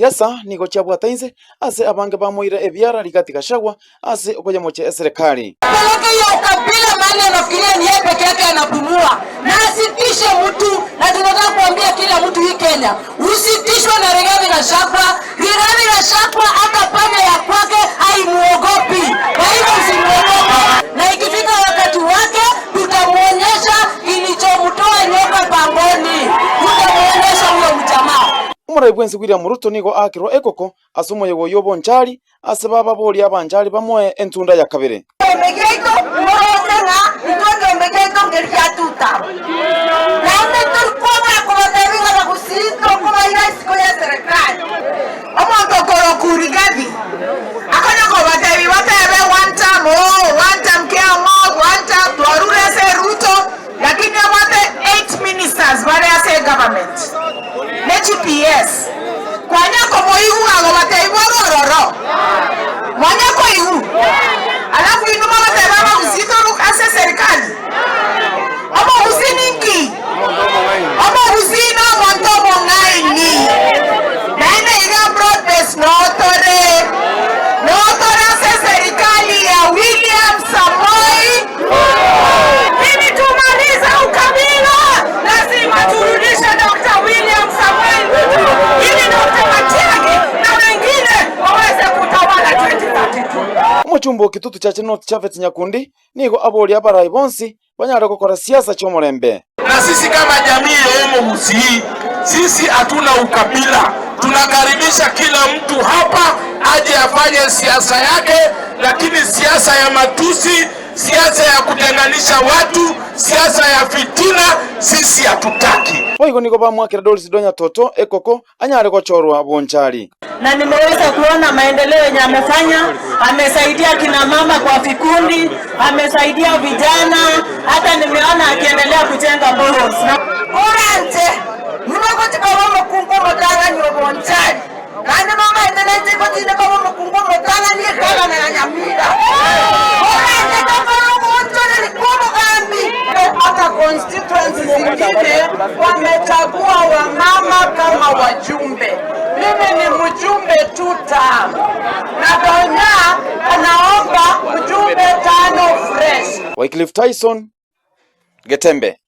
Chiresa nigo chiabwata inse ase abange bamoira ebiara Rigathi Gachagua ase okoyemochia eserekari. Peleke hiyo ukabila mahali anafikiria ni yeye peke yake anapumua, na asitishe mtu. Na tunataka kuambia kila mtu hii Kenya, usitishwe na Rigathi Gachagua. Rigathi Gachagua hata panya ya kwake haimuogopi, kwa hivyo usimuogope, na ikifika wakati wake tutamuonyesha kilichomtoa nyoka pangoni, tutamuonyesha huyo mjamaa. Omorai bw'ense William Ruto nigo aakirwe ekoko ase omoyega oyio obonchari ase bababoria abanchari bamoe entunda ya kabere. Ekeombe giaito morose ng'a intwe ekeombe giaito nkeri gia tutaba, naende ntori kobora kobatebia ng'a bagusii tokobaira isiko y'eserekari. Omonto okorokwa Rigathi akonya kobatebia batebe one term oo, one term kiang'o, one term twarure ase Ruto, lakini abwate eight ministers bare ase egovernment ne chi PS. Kwanya komoigwa agobatebia bore ororo? Mwanya koigwa? Alafu inwe mogoteba abagusii toru ase eserikali? Omogusii ninki? Omogusii nomonto omong'aini. Naende iga broad base notore, notore ase eserikali ya William Samoei Ruto. Ili tumalize ukabila, lazima turudishe Dr. William Samoei Ruto ili Dr. Matiang'i na wengine waweze kutawala 2032. Omochumba o Kitutu Chache North Japhet Nyakundi nigo aboria abarai bonsi banyare gokora siasa chi'omorembe. Na sisi kama jamii ya Omogusii, sisi hatuna ukabila, tunakaribisha kila mtu hapa aje afanye siasa yake, lakini siasa ya matusi, siasa ya kutenganisha watu, siasa ya fitina, sisi hatutaki. Boigo nigo bamwakera Doris Donya Toto ekoko anyare gochorwa bonchari. Na nimeweza kuona maendeleo yenye amefanya. Amesaidia kina mama kwa vikundi, amesaidia vijana, hata nimeona akiendelea kujenga boreholes. Koranche nigo gochia koba omokungu omotang'ani obonchari, naende nomaete nainche ngochinde koba omokungu omotang'ani ekagana ya Nyamira. Koranche tokore oboonchoreri bwa obogambi. Hata constituency zingine wamechagua wamama kama wajumbe. Mimi ni mjumbe tu term, na Donya anaomba mjumbe tano fresh. Wycliffe Tyson, Getembe.